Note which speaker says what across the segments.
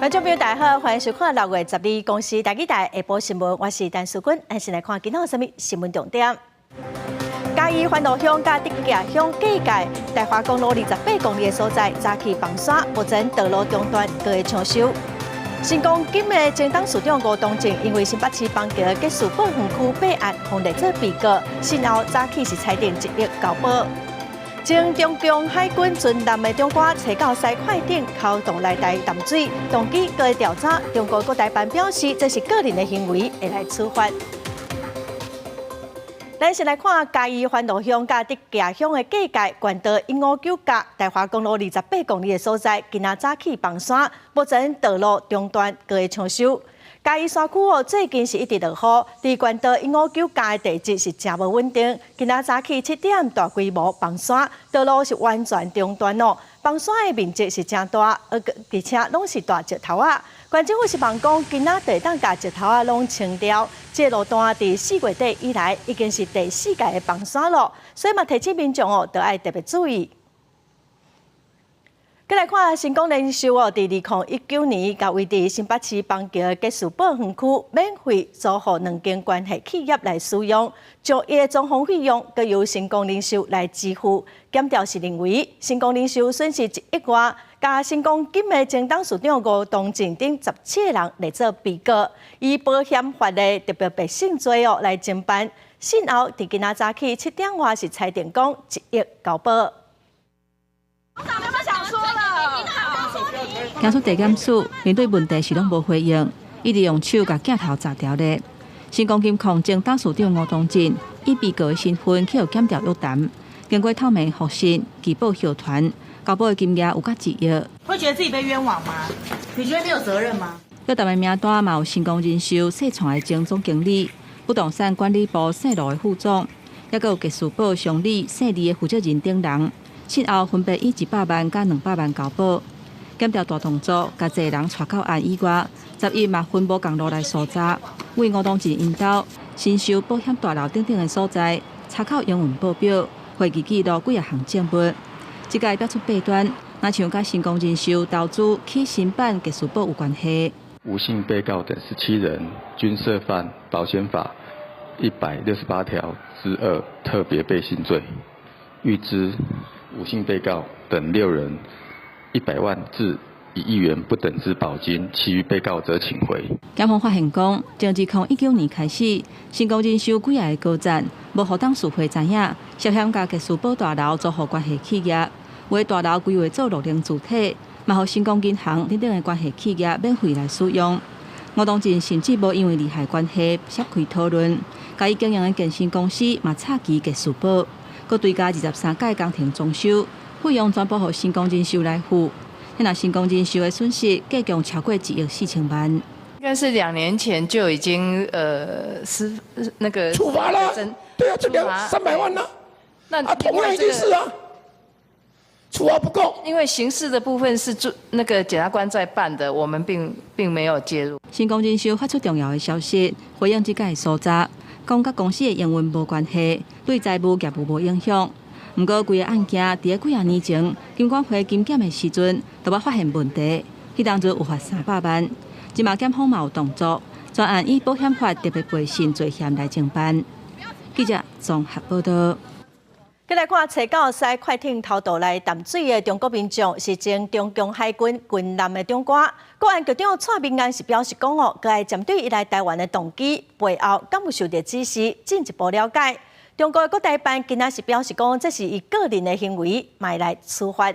Speaker 1: 觀眾朋友大家好，歡迎收看6月12公視台語台下晡新聞，我是陳淑君，咱先來看今仔有啥物新聞重點。嘉義番路鄉佮竹崎鄉界界大華公路28公里的所在，早起崩山，目前道路中斷，閣會搶修。新光金的前董事長吳東進因為新北市邦橋結事寶園區弊案，予列做被告，審後早起是裁定1億交保。前中共海軍巡艦的長官揣到駛快艇偷渡來台淡水，動機閣會調查。中國國台辦表示，這是個人的行為，會來處罰。咱先來看嘉義番路鄉佮竹崎鄉的界界，縣道159甲大華公路28公里的所在，今仔早起崩山，目前道路中斷，閣會搶修。嘉義山區哦，最近是一直落雨，佇縣道一五九甲的地質是誠無穩定。今仔早起7點大規模崩山，道路是完全中斷哦。崩山的面積是誠大，而且攏是大石頭仔。縣政府希望講，今仔會當共石頭仔攏清掉。這個路段佇4月底以來，已經是第四屆的崩山咯，所以嘛提醒民眾哦，著愛特別注意。閣來看成功人壽哦，佇2019年，共位佇新北市邦橋的結事寶園區免費租予兩間關係企業來使用，9億的裝潢費用閣由成功人壽來支付。檢調是認為，成功人壽損失1億外，共成功金的前董事長吳東進等17個人列做被告，以保險法的特別背信罪哦來偵辦。審後佇今仔早起7點外是裁定講1億交保。
Speaker 2: 想說了，
Speaker 3: 行出地檢署，面對問題是攏無回應，一直用手共鏡頭閘牢咧。成功金控前董事長吳東進以被告的身份去予檢調約談，經過透明複訊、具報協傳，交保的金額有較1億。
Speaker 2: 會覺得自己被冤枉嗎？你覺得你有責任嗎？
Speaker 3: 約談的名單嘛有成功人壽世創的前總經理、不動產管理部姓盧的副總，抑閣有結事寶商理姓李的負責人等人。審後分別以100萬佮200萬交保。檢調大動作，共濟人帶到案以外，11嘛分無仝路來搜查，為吳東進𪜶兜、新收保險大樓等等的所在，查考營運報表、會議記錄幾仔項證物。這屆標出弊端，若像佮成功人壽投資去申辦結事寶有關係。
Speaker 4: 吳姓被告等17人均涉犯保險法168條之2特別背信罪，諭知吳姓被告等六人100萬至1億元不等之保金，其餘被告則請回。
Speaker 3: 檢方發現講，從2019年開始，成功人壽幾仔個高層無予董事會知影，涉嫌共結事寶大樓租予關係企業，有的大樓規劃做樂齡住體，嘛予成功銀行等等的關係企業免費來使用。吳東進甚至無因為利害關係涉開討論，共伊經營的健身公司嘛插旗結事寶。閣追加23屆工程裝修費用，全部予成功人壽來付。若成功人壽的損失，計共超過1億4千萬。
Speaker 5: 應該是2年前就已經是那個
Speaker 6: 處罰了，對啊，這兩三百萬呢？
Speaker 5: 那
Speaker 6: 啊，同樣一件事啊，處罰不夠。
Speaker 5: 因為刑事的部分是做那個檢察官在辦的，我們並沒有介入。
Speaker 3: 成功人壽發出重要的消息，回應這屆搜查，講佮公司的營運無關係，對財務業務無影響。毋過，規个案件佇咧幾仔年前，金管會金檢的時陣，就捌發現問題，彼當陣有罰300萬。這馬檢方嘛有動作，專案以保險法特別背信罪嫌來偵辦。記者綜合報道。
Speaker 1: 閣來看，揣到駛快艇偷渡來淡水的中國民眾，是前中共海軍軍艦的長官。國安局長蔡民安是表示講哦，閣愛針對伊來台灣的動機背後，敢有受著指示，進一步了解。中國的國台辦今仔是表示講，這是伊個人的行為，嘛會來處罰。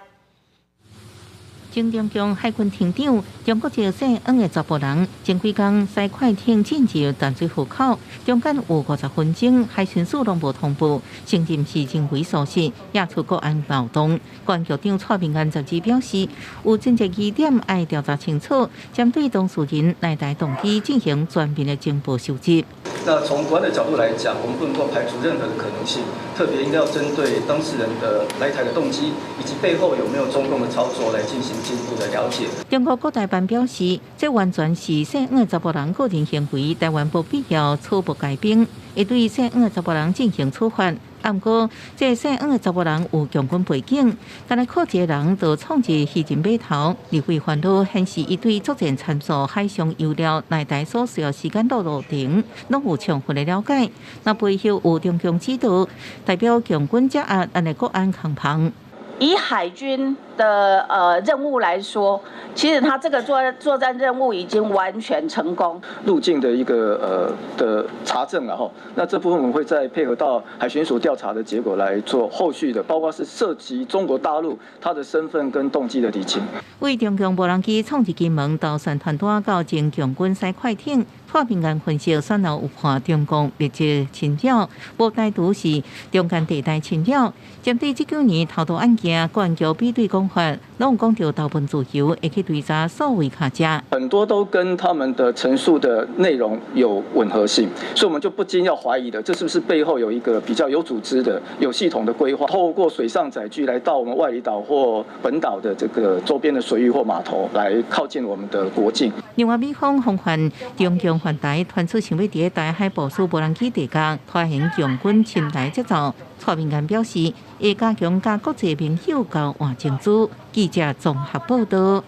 Speaker 7: 前中共海軍艇長、中國籍姓黃的查埔人，前幾工駛快艇進入淡水河口，中間有50分鐘，海巡署攏無通報，承認是人為疏失，惹出國安漏洞。國安局長蔡民安昨日表示，有真濟疑點愛調查清楚，針對當事人來台動機進行全面的情報收集。
Speaker 8: 那從國安的角度來講，我們不能夠排除任何的可能性，特別應該要針對當事人的來台的動機，以及背後有沒有中共的操作來進行進一步的了解。
Speaker 7: 中國國台辦表示，這完全是姓黃的查埔人個人行為，台灣無必要草木皆兵，會對姓黃的查埔人進行處罰。啊，毋過這个姓黃的查埔人有共軍背景，敢若靠一個人就創一個漁人碼頭，立委煩惱顯示伊對作戰參數、海上油料、來台所需要時間路程，攏有充分的了解。若背後有中共指導，代表共軍掌壓咱的國安空防。
Speaker 9: 以海軍的任務來說，其實他這個作戰任務已經完全成功。
Speaker 8: 入境的一個的查證了哈，那這部分我們會再配合到海巡署調查的結果來做後續的，包括是涉及中國大陸他的身份跟動機的釐清。
Speaker 7: 為中共無人機闖入金門，導彈傳單到前共軍駛快艇，蔡明彥分析，選後有判中共密切侵擾，無排除是中間地帶侵擾。針對這幾年偷渡案件，國安局比對講法，攏有講著投奔自由，會去追查數位卡車。
Speaker 8: 很多都跟他們的陳述的內容有吻合性，所以我們就不禁要懷疑的，這是不是背後有一個比較有組織的、有系統的規劃，透過水上載具來到我們外離島或本島的這個周邊的水域或碼頭，來靠近我們的國境。
Speaker 7: 另外，美方防範中共犯台傳出想欲佇台海部署無人機地降，拖延共軍侵台節奏。蔡明彥表示，會加強佮國際盟友交換情資。記者綜合報道。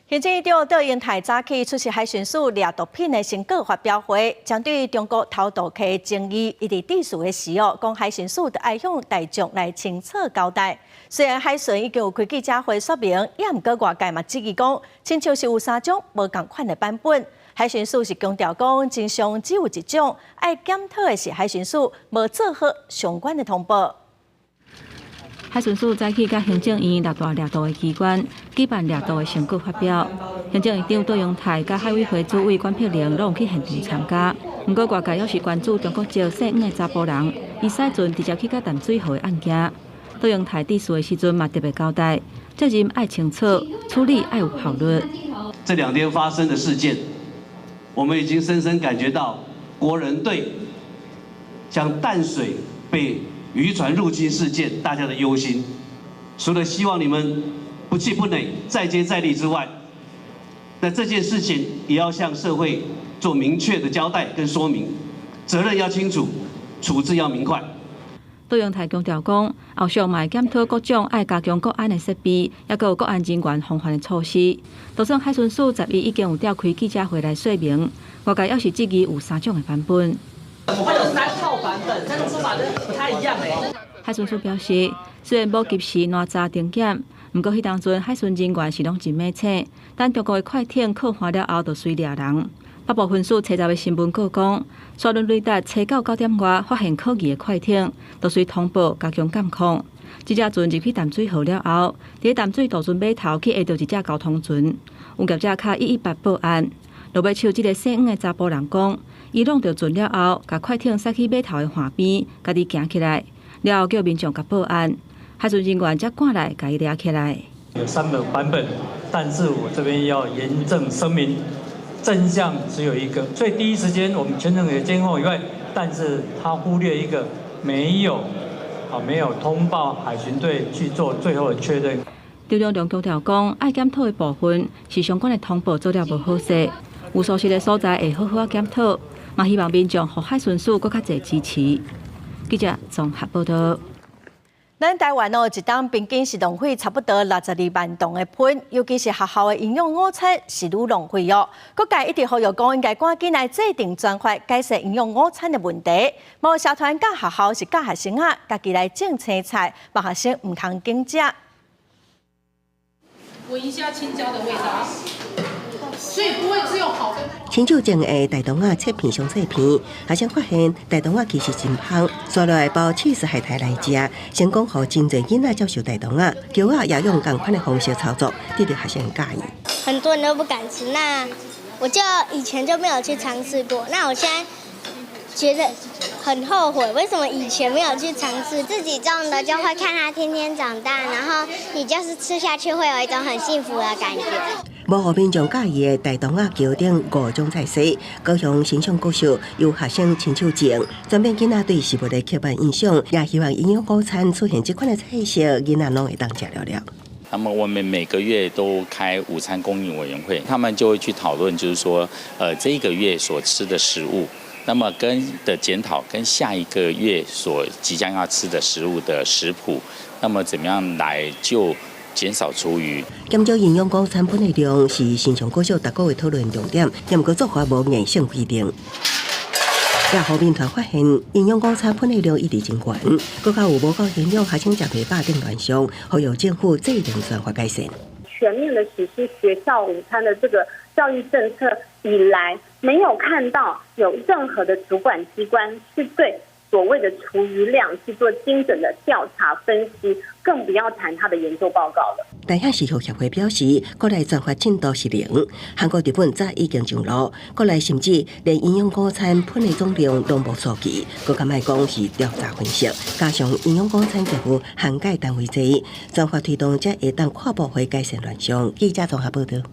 Speaker 1: 行政院長卓榮泰早起出席海巡署掠毒品的成果發表會，針對中國偷渡客爭議，伊佇致辭的時哦，講海巡署著愛向大眾來清楚交代。雖然海巡已經有開記者會說明，也毋過外界嘛質疑講，親像是有三種無仝款的版本。海巡署是強調講，真相只有一種，愛檢討的是海巡署無做好相關的通報。
Speaker 3: 海巡署早起佮行政院六大掠毒的機關舉辦掠毒的成果發表。行政院長卓榮泰佮海委會主委管碧玲攏有去現場參加。毋過外界猶是關注中國籍姓黃的查埔人，伊駛船直接去到淡水河的案件。卓榮泰致辭的時陣嘛特別交代，責任愛清楚，處理愛有效率。
Speaker 10: 這兩天發生的事件，我們已經深深感覺到國人對像淡水被漁船入侵事件，大家的憂心。除了希望你們不氣不餒、再接再厲之外，那這件事情也要向社會做明確的交代跟說明，責任要清楚，處置要明快。
Speaker 3: 卓榮泰強調講，後續嘛會檢討各種愛加強國安的設備，抑閣有國安人員防範的措施。就算海巡署11已經有召開記者會來說明，外界猶是質疑有三種的版本。
Speaker 11: 怎麼會有三套版本？三種說法不太一樣欸。
Speaker 3: 海巡署表示，雖然無及時攔查定檢，毋過彼當陣海巡人員是攏真猛醒，等中國的快艇靠岸了後，就隨掠人。北部分署初十的新聞稿講，沙崙雷達初到9點外發現可疑的快艇，就隨通報加強監控。這隻船入去淡水河了後，佇淡水渡船碼頭去下著一隻交通船，有業者敲118報案。落尾手這个姓黃的查埔人講，伊挵著船了後，共快艇駛去碼頭的岸邊，家己行起來，了後叫民眾共報案，海巡人員才趕來共伊掠起來。
Speaker 12: 有三個版本，但是我這邊要嚴正聲明，真相只有一個。所以第一時間我們全程有監控以外，但是他忽略一個，沒有通報海巡隊去做最後的確認。
Speaker 3: 張良強調講，愛檢討的部分是相關的通報做了無好勢，有疏失的所在會好好仔檢討，嘛希望民眾予海巡署閣較濟支持。記者綜合報道。
Speaker 1: 咱台灣哦，一冬平均是浪費差不多62萬噸的糞，尤其是學校的營養午餐是愈浪費哦。各界一直呼籲講，應該趕緊來制定專法，解決營養午餐的問題。某社團佮學校是教學生仔，家己來種青菜，望學生毋通揀食。
Speaker 13: 聞一下青椒的味道，所以不會只有好。
Speaker 14: 親手種的大同仔切片上細片，學生發現大同仔其實真芳，煞落來包起司海苔來食，成功予真濟囡仔接受大同仔，橋仔也用仝款的方式操作，得著學生佮意。
Speaker 15: 很多人都不敢吃，那我就以前就沒有去嘗試過，那我現在覺得很後悔，為什麼以前沒有去嘗試？自己種的就會看它天天長大，然後你就是吃下去會有一種很幸福的感覺。
Speaker 14: 無予民眾佮意的大同仔橋頂五種菜色，高雄新上國小由學生親手種，轉變囡仔對食物的刻板印象，也希望營養午餐出現這款的菜色，囡仔攏會當食了了。
Speaker 16: 那麼我們每個月都開午餐供應委員會，他們就會去討論，就是說，這一個月所吃的食物。那麼跟的檢討跟下一個月所即將要吃的食物的食譜，那麼怎麼樣來就減少廚餘？
Speaker 14: 減少營養午餐噴的量是新松國小逐個月討論重點，毋過做法無硬性規定。也予民團發現，營養午餐噴的量一直真懸，閣較有無夠營養，學生食袂飽等亂象，呼籲政府制定專法改善。
Speaker 17: 全面的實施學校午餐的這個教育政策以來，沒有看到有任何的主管機關是對所謂的廚餘量去做精準的調查分析，更不要談他的研究報告了。
Speaker 14: 台下食育協會表示，國內專法進度是零，韓國、日本早已經上路，國內甚至連營養午餐噴的總量攏無數據，閣較莫講是調查分析，加上營養午餐業務涵蓋單位濟，專法推動才會當跨部會改善亂象。記者綜合報道。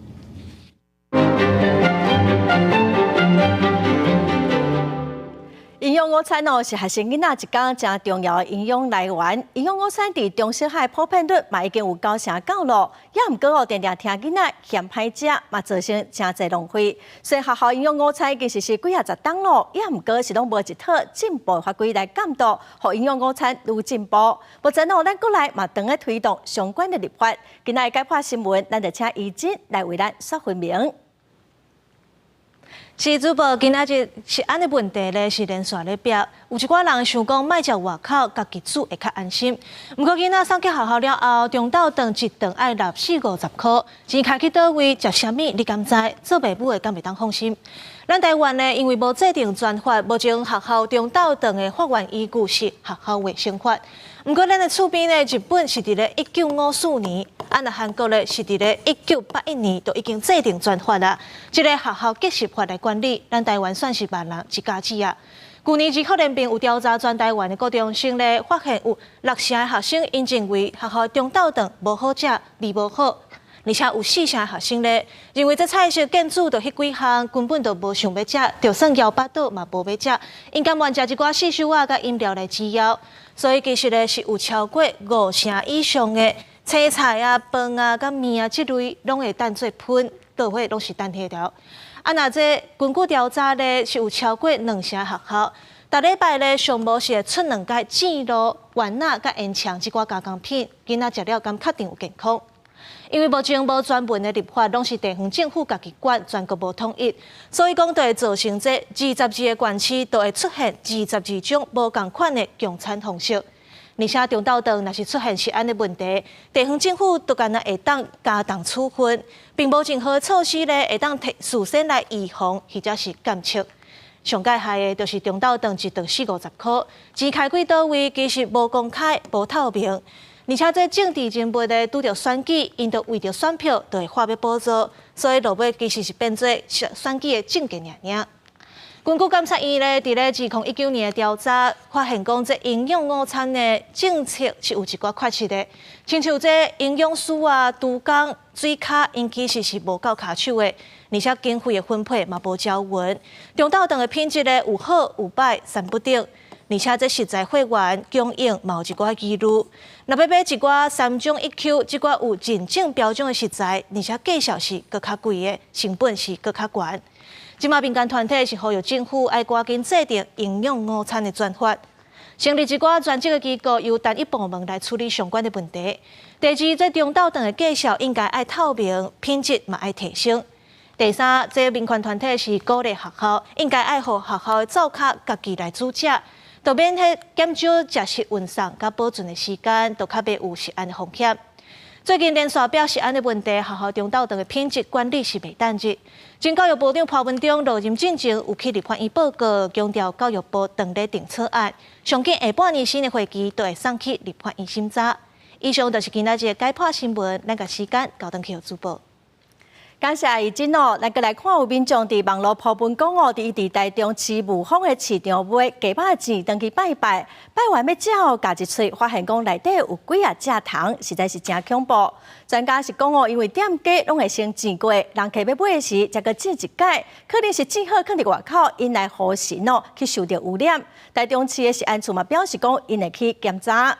Speaker 1: 營養午餐哦，是學生囡仔一工誠重要的營養來源。營養午餐佇中小學普遍率嘛已經有99%咯，也毋過哦，定定聽囡仔嫌歹食，嘛造成誠濟浪費。雖然學校營養午餐已經實施幾仔十冬咯，也毋過是攏無一套進步的法規來監督，予營養午餐愈進步。目前哦，咱國內嘛正咧推動相關的立法。今仔日解破新聞，咱就請怡珍來為咱說分明。
Speaker 18: 是主播，今仔日食安的問題咧，是連續咧逼。有一寡人想講，莫食外口，家己煮會較安心。毋過囡仔送去學校了後，中晝頓一頓愛納四五十箍，錢開去佗位，食啥物你敢知？做爸母的敢會當放心？咱台灣呢，因為無制定專法，目前學校中晝頓的法源依據是學校衛生法。毋過咱的厝邊呢，日本是佇咧1954年，啊若韓國咧是佇咧1981年，就已經制定專法啦。這個學校給食法來管理，咱台灣算是慢人一家子啊。舊年兒科聯盟有調查全台灣的高中生咧，發現有6成的學生𪜶認為學校中晝頓無好食，味無好。而且有4成學生咧認為這菜式現煮就彼幾項，根本就無想欲食，就算枵腹肚嘛無欲食，𪜶甘願食一寡四手仔佮飲料來止枵。所以其實咧是有超過5成以上的青菜啊、飯啊、佮麵啊這類，攏會當做噴，倒貨攏是等彼條。啊，若這根據調查咧，是有超過2成學校，逐禮拜咧上無是會出兩擺煎滷、丸仔佮煙腸這寡加工品，囡仔食了敢確定有健康？因為目前無專門的立法，攏是地方政府家己管，全國無統一，所以講就會造成這22個縣市都會出現22種無仝款的供餐方式。而且中晝頓若是出現食安的問題，地方政府都干焦會當加重處分，並無任何措施咧會當提事先來預防或者是監測。上蓋害的就是中晝頓一頓四五十箍，錢開去佗位其實無公開、無透明。而且這政治人物咧拄著選舉，𪜶就為著選票就會話欲補助，所以落尾其實是變做選舉的政見爾爾。根據監察院咧，佇咧2019年的調查，發現講這營養午餐的政策是有一寡缺失的，親像這營養師啊、廚工、水跤，𪜶其實是無夠跤手的，而且經費的分配嘛無均勻。中晝頓的品質咧有好有歹，三不等。而且這食材貨源供應嘛有一寡疑慮。若欲買一寡三種一級，這寡有認證標準的食材，而且價數是閣較貴的，成本是閣較懸。這馬民間團體是呼籲政府愛趕緊制定營養午餐的專法，成立一寡專職的機構，由單一部門來處理相關的問題。第二，這中晝頓的價數應該愛透明，品質嘛愛提升。第三，這民權團體是鼓勵學校應該愛予學校的灶跤家己來煮食。就免彼減少食食運送佮保存的時間，就較袂有食安的風險。最近連續表食安的問題，學校中晝頓的品質管理是袂等日。前教育部長潘文忠落任進前有去立法院報告，強調教育部正咧定草案，上緊下半年新的會期都會送去立法院審查。以上就是今仔日的解破新聞，咱共時間交轉去予主播。
Speaker 1: 感謝怡珍哦，咱閣來看有民眾佇網路 po 文講哦，佇伊佇台中市霧峰的市場買雞肉錢，轉去拜拜，拜完欲食哦，咬一喙，發現講內底有幾仔隻蟲，實在是誠恐怖。專家是講哦，因為店家攏會先煎過，人客欲買時，才閣煎一擺，可能是煎好囥佇外口，引來雨神哦去受著汙染。台中市的食安處嘛表示講，𪜶會去檢查。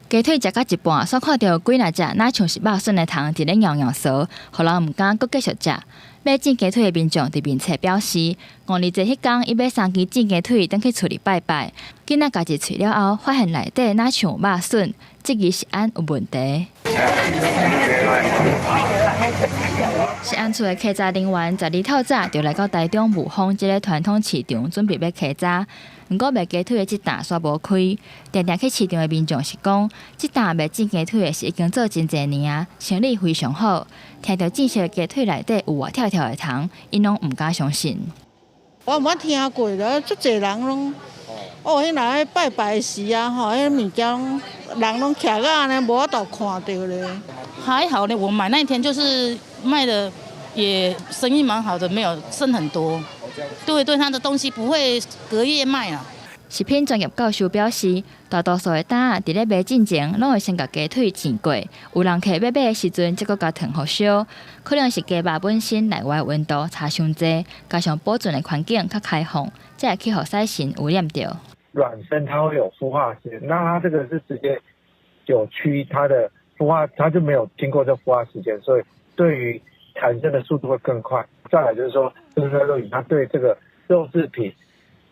Speaker 19: 雞腿食到一半，煞看著幾若隻若像是肉筍的蟲佇咧搖搖趖，予人毋敢閣繼續食。買煎雞腿的民眾佇面冊表示，五二節彼工，伊買三支煎雞腿，轉去厝裡拜拜。囡仔咬一喙了後，發現內底若像肉筍，質疑食安有問題。食安處的稽查人員12透早就來到台中霧峰這个傳統市場，準備欲稽查。毋過賣雞腿的這檔煞無開，定定去市場的民眾是講，這檔賣煎雞腿的是已經做真濟年啊，生意非常好。聽著煎熟的雞腿內底有活跳跳的蟲，𪜶攏毋敢相信。
Speaker 20: 我毋捌聽過啦，足濟人攏，哦，彼若拜拜時啊，吼，彼物件人攏徛甲按呢，無法度看著咧。
Speaker 13: 還好呢，我買那一天就是賣的也生意蠻好的，沒有剩很多。對對，他的東西不會隔夜賣啊。
Speaker 19: 食品專業教授表示，大多數的檔仔佇咧賣進前，攏會先共雞腿煎過，有人客欲買的時陣，才閣共糖予燒。可能是雞肉本身內外溫度差傷濟，加上保存的環境較開放，才會去予屎蟳污染著。
Speaker 21: 卵生它會有孵化時間，那它這個是直接有趨它的孵化，它就沒有經過這孵化時間，所以對於產生的速度會更快。再來就是說，這個肉它對這個肉製品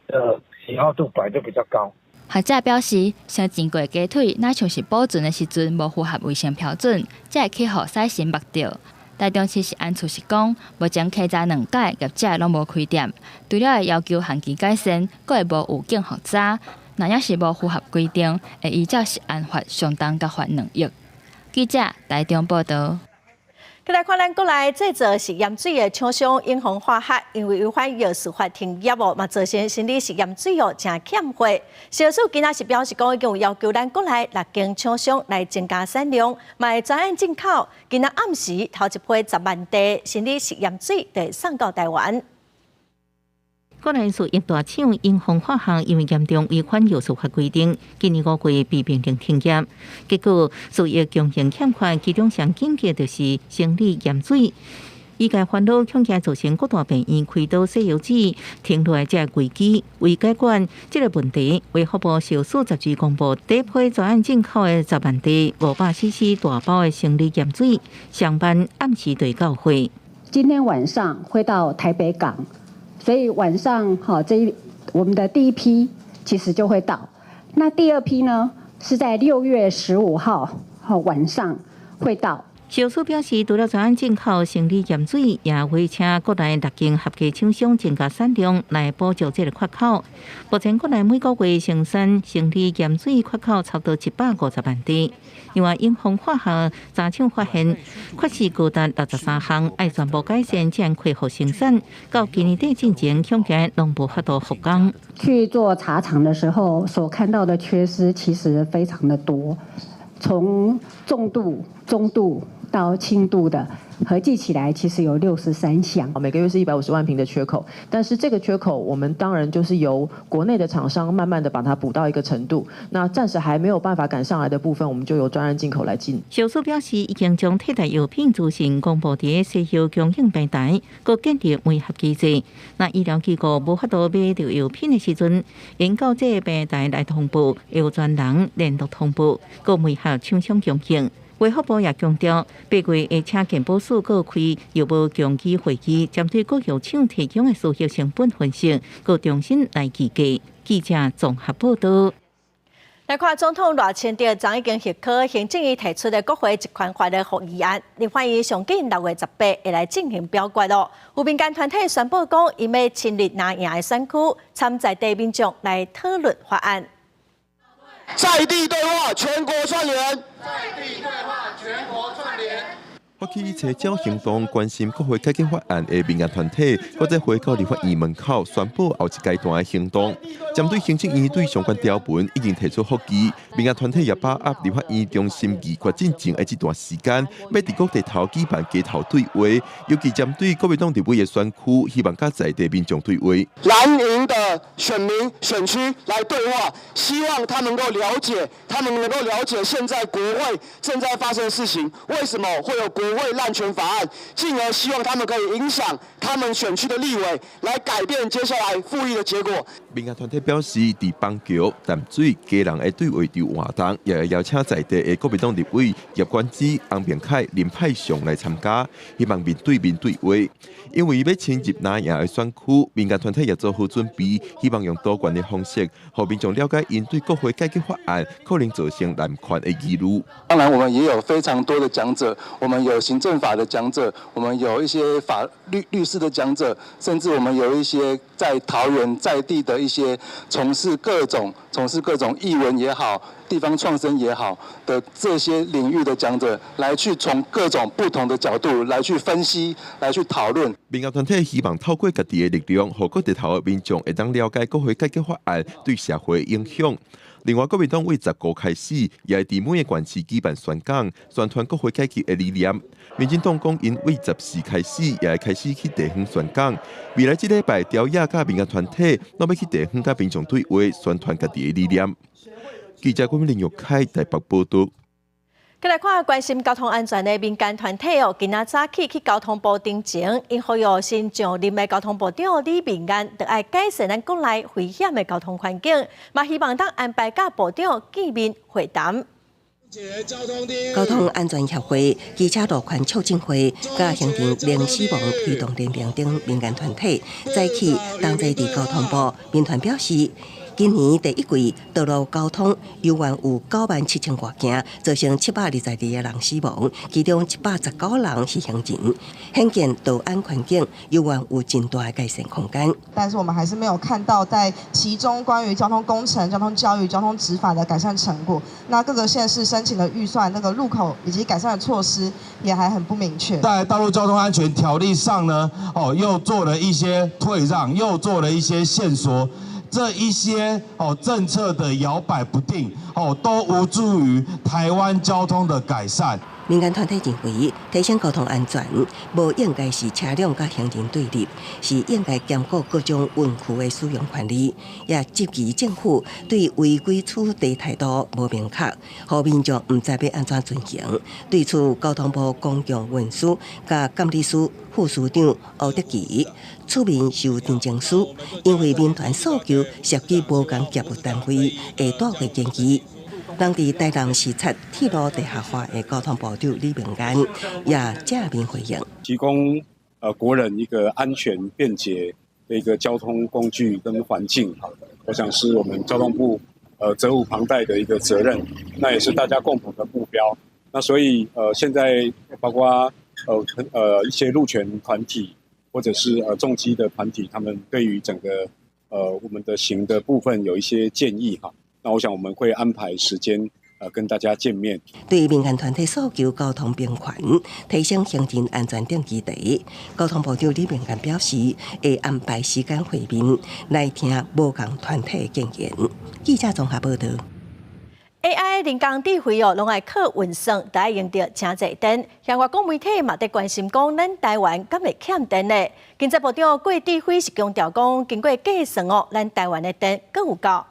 Speaker 21: 的喜好度本來就比較高。
Speaker 19: 學者表示，先煎過雞腿，若像是保存的時陣無符合衛生標準，才會去予屎蟳目著。台中市食安處是講，目前稽查兩屆業者攏無開店，除了會要求限期改善，閣會無預警復查。若猶是無符合規定，會依照食安法相當共罰2億。記者台中報導。
Speaker 1: 來看咱國內製造食鹽水的廠商永豐化學，因為違反藥事法停業哦，嘛造成生理食鹽水哦誠欠貨。食藥署今仔是表示講，已經有要求咱國內六間廠商來增加產量，嘛會專案進口。今仔暗時頭一批10萬袋生理食鹽水就會送到台灣。
Speaker 7: 國內屬業大廠永豐化學因為嚴重違反藥事法規定，今年5月被命令停業。結果，屬業供應欠缺，其中上緊急就是生理鹽水。醫界煩惱，恐驚造成各大病院開刀洗藥水停落來這個危機。為解決這個問題，衛福部食藥署12公布，第一批專案進口的10萬袋500 cc 大包的生理鹽水，上班暗時就到貨。
Speaker 22: 今天晚上會到台北港。所以晚上哈，這一我們的第一批其實就會到。那第二批呢，是在6月15號哈晚上會到。
Speaker 7: 食藥署表示，除了專案進口生理鹽水，也會請國內六間合家廠商增加產量來補足這個缺口。目前國內每個月生產生理鹽水缺口差不多150萬袋。另外，永豐化學查廠發現缺失高達63項，愛全部改善才能恢復生產。到今年底進前，恐驚攏無法度復工。
Speaker 22: 去做查廠的時候，所看到的缺失其實非常的多，從重度、中度到輕度的，合計起來其實有63項。
Speaker 23: 每個月是150萬瓶的缺口，但是這個缺口我們當然就是由國內的廠商慢慢的把它補到一個程度。那暫時還沒有辦法趕上來的部分，我們就由專案進口來進。
Speaker 7: 食藥署表示，已經將替代藥品資訊公布佇西藥供應平台，閣建立媒合機制。若醫療機構無法度買著藥品的時陣，應到這個平台來通報，由專人聯絡通報，閣媒合廠商供應。衛福部也強調，8月會請健保署閣開藥物供給會議，針對各藥廠提供的輸血成本分析，閣重新來計價。記者綜合報導。
Speaker 1: 來看總統賴清德昨已經核可行政院提出的國會一權法的復議案，立法院上緊6月18會來進行表決咯。有民間團體宣布講，𪜶欲親歷藍營的選區，參在地民眾來討論法案。
Speaker 6: 在地對話，全國串聯。
Speaker 24: 在地對話，全國串聯。
Speaker 25: 發起齊腳行動，關心國會改革法案的民間團體，閣再回到立法院門口宣布後一階段的行動。針對行政院對相關條文已經提出覆議，民間團體也把握立法院中心議決進前的這段時間，欲佇各地頭舉辦街頭對話，尤其針對國民黨立委的選區，希望佮在地民眾對話。
Speaker 6: 藍營的選民選區來對話，希望他能夠了解，他們能夠了解現在國會正在發生的事情，為什麼會有國會濫權法案，進而希望他們可以影響他們選區的立委，來改變接下來復議的結果。
Speaker 25: 民間團體表示，佇板橋、淡水、基隆的對話場活動，也會邀請在地的國民黨立委葉冠之、翁明凱、林派祥來參加，希望面對面對話。因為欲深入藍營的選區，民間團體也做好準備，希望用多元的方式，予民眾了解𪜶對國會改革法案可能造成濫權的疑慮。
Speaker 2: 當然，我們也有非常多的講者，我們有行政法的講者，我們有一些法律律師的講者，甚至我們有一些在桃園在地的一些從事各種藝文也好、地方創生也好的這些領域的講者，來去從各種不同的角度來去分析、來去討論。
Speaker 25: 民間團體希望透過家己的力量，予各地頭的民眾會當了解國會改革法案對社會影響。另外，國民黨對15開始，也會佇每个縣市舉辦宣講，宣傳國會改革的理念。民進黨講，𪜶對14開始，也會開始去地方宣講。未來這禮拜，朝野佮民間團體，攏欲去地方佮民眾對話，宣傳家己的理念。記者郭林玉凱台北報導。
Speaker 1: 閣來看關心交通安全的民間團體哦，今仔早起去交通部陳情，𪜶呼籲新上任的交通部長李明彥，著愛改善咱國內危險的交通環境，嘛希望當安排佮部長見面會談。
Speaker 14: 交通安全協會、機車路權促進會、佮行人零死亡推動聯盟等民間團體，早起同齊佇交通部，民團表示，今年第一季道路交通猶原有97,000外件，造成722個人死亡，其中119人是行人，顯見道安環境猶原有真大的改善空間。
Speaker 4: 但是我們還是沒有看到在其中關於交通工程、交通教育、交通執法的改善成果。那各個縣市申請的預算、那個路口以及改善的措施也還很不明確。
Speaker 5: 在道路交通安全條例上呢，又做了一些退讓，又做了一些限縮。這一些政策的搖擺不定都無助於台灣交通的改善。
Speaker 14: 民間團體認為，提升交通安全，無應該是車輛佮行人對立，是應該兼顧各種運具的使用權利。也質疑政府對違規處罰態度無明確，予民眾毋知欲按怎遵行。對此，交通部公共運輸佮監理司副司長歐德奇出面受陳情書，因為民團訴求涉及無仝業務單位，會帶回建議。人佇台南視察鐵路地下化的交通部長李明彥也正面回應，
Speaker 8: 提供國人一個安全便捷的一個交通工具跟環境，我想是我們交通部責無旁貸的一個責任，那也是大家共同的目標。那所以現在包括一些路權團體或者是重機的團體，他們對於整個我們的行的部分有一些建議哈。那我想我們會安排時間，跟大家見面。
Speaker 14: 對民間團體訴求交通平權，提升行人安全等議題，交通部長李明彥表示，會安排時間會面來聽無仝團體的建言。記者綜合報導。
Speaker 1: AI 人工智慧哦，攏愛靠運算，都愛用著誠濟電。像外國媒體嘛，佇關心講，咱台灣敢會欠電呢？經濟部長郭智輝是強調講，經過計算哦，咱台灣的電閣有夠。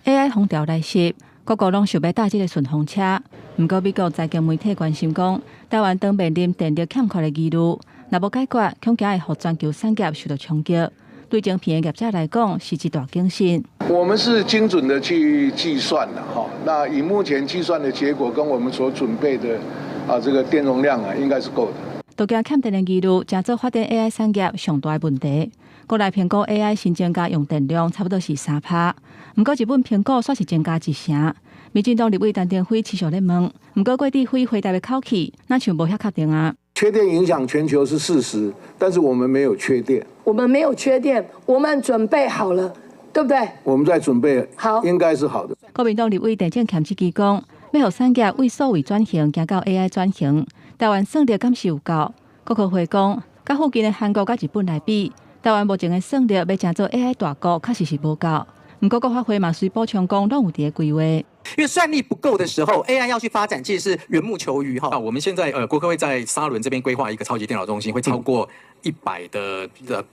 Speaker 3: AI 風潮來襲，各國攏想欲搭這个順風車。毋過美國財經媒體關心講，台灣當面臨電力欠缺的疑慮，若無解決，恐驚會予全球產業受到衝擊。對晶片的業者來講，是一大警訊。
Speaker 9: 我們是精準的去計算的哈，那以目前計算的結果跟我們所準備的這個電容量啊，應該是夠的。
Speaker 3: 都驚欠電的疑慮，成做發展 AI 產業上大的問題。國內評估 AI 新增加用電量差不多是3%，毋過日本蘋果煞是增加1成。民進黨立委陳亭妃持續咧問，毋過郭智輝回答的口氣，若像無遐確定啊。
Speaker 9: 缺電影響全球是事實，但是我們沒有缺電。
Speaker 26: 我們沒有缺電，我們準備好了，對不對？
Speaker 9: 我們在準備，
Speaker 26: 好，
Speaker 9: 應該是好的。
Speaker 3: 國民黨立委陳政謙這期講，欲予產業對數位轉型，行到 AI 轉型，台灣算力敢是有夠？國科會講，佮附近的韓國佮日本來比，台灣目前的算力欲成做 AI 大國，確實是無夠。毋過國發會嘛隨補充講，攏有佇咧規劃。
Speaker 10: 因為算力不夠的時候，AI 要去發展，其實是緣木求魚哈。
Speaker 11: 那我們現在國科會在沙崙這邊規劃一個超級電腦中心，會超過100的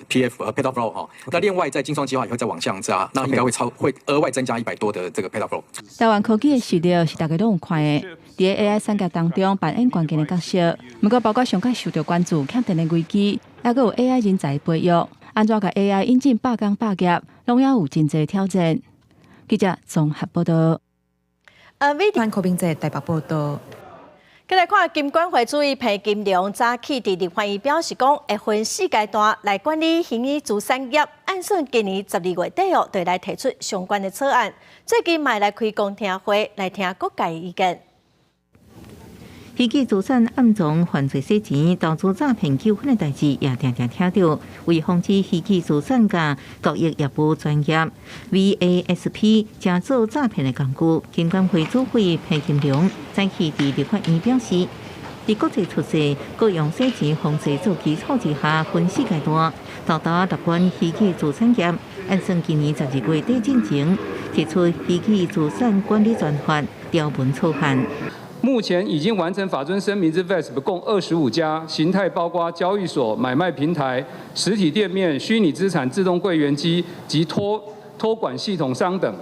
Speaker 11: PF petaflop 哈。那另外在晶創計劃也會再往上加，那應該會額外增加100多的這個 petaflop。
Speaker 3: 台灣科技的實力是大家攏有看的，佇 AI 產業當中扮演關鍵的角色。毋過，包括上較受著關注欠電的危機，抑閣有 AI 人才培育，按怎共 AI 引進百工百業，攏猶有真濟挑戰。記者綜合報道。
Speaker 12: 柯明哲台北報道。
Speaker 1: 繼來看金管會主委彭金龍早起佇立法院表示講，會分四階段來管理虛擬資產業，按算今年12月底哦，就來提出相關的草案。最近嘛來開公聽會來聽各界意見。
Speaker 7: 虛擬資產暗藏犯罪洗錢、投資詐騙糾紛的代誌也定定聽著。為防止虛擬資產佮交易業務專業 VASP 成做詐騙的工具，金管會主委彭金龍早起佇立法院表示，佇國際趨勢各用洗錢防制做基礎之下，分四階段，沓沓來管虛擬資產業，按算今年12月底進前提出虛擬資產管理專法條文草案。
Speaker 15: 目前已經完成法遵聲明之 VASP 共25家，形態包括交易所、買賣平台、實體店面、虛擬資產自動櫃員機及託管系統商等。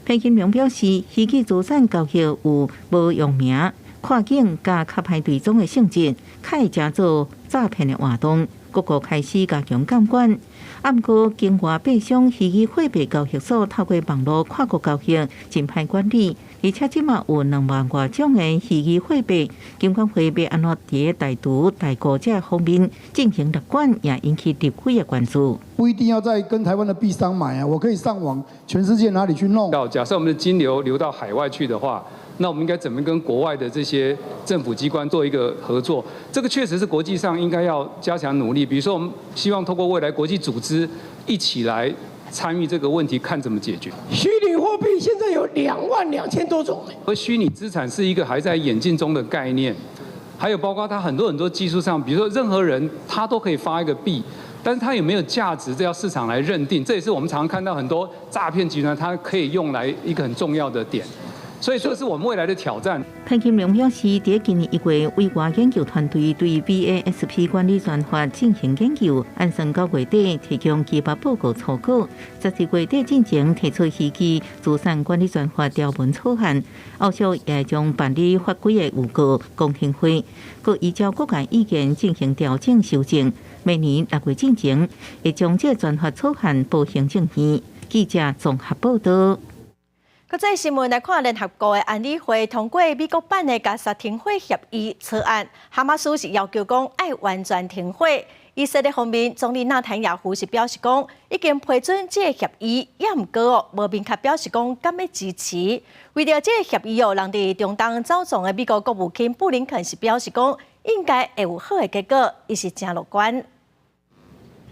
Speaker 7: 彭金龍表示，虛擬資產交易有無用名、跨境佮較歹追蹤的性質，較會成做詐騙的活動，各國開始加強監管。毋過，境外幣商虛擬貨幣交易所透過網路跨國交易，真歹管理。而且這馬有2萬外種的虛擬貨幣，金管會欲按怎佇台獨、台股這方面進行立管，也引起立委的關注。
Speaker 16: 不一定要在跟台灣的幣商買啊，我可以上網，全世界哪裡去弄？
Speaker 15: 假設我們的金流流到海外去的話，那我們應該怎麼跟國外的這些政府機關做一個合作？這個確實是國際上應該要加強努力。比如說，我們希望透過未來國際組織一起來參與這個問題，看怎麼解決。
Speaker 17: 虛擬貨幣現在有22,000多種。
Speaker 15: 而虛擬資產是一個還在演進中的概念，還有包括它很多很多技術上，比如說任何人他都可以發一個幣，但是它有沒有價值，這要市場來認定。這也是我們常常看到很多詐騙集團，它可以用來一個很重要的點。所以這是我們未來的挑戰。
Speaker 7: 彭金龍表示，佇今年1月，委外研究團隊對 VASP 管理專法進行研究，按算9月底提供基本報告初稿，12月底進前提出虛擬資產管理專法條文草案，後續也會將辦理法規的預告公聽會，閣依照各界意見進行調整修正。明年6月進前，會將這專法草案報行政院。記者綜合報道。
Speaker 1: 國際新聞來看，聯合國的安理會通過美國版的加沙停火協議草案，哈馬斯是要求講愛完全停火。以色列方面總理納坦雅胡是表示講，已經批准這个協議，也毋過哦，無明確表示講敢欲支持。為著這个協議哦，人佇中東走訪的美國國務卿布林肯是表示講，應該會有好的結果，伊是誠樂觀。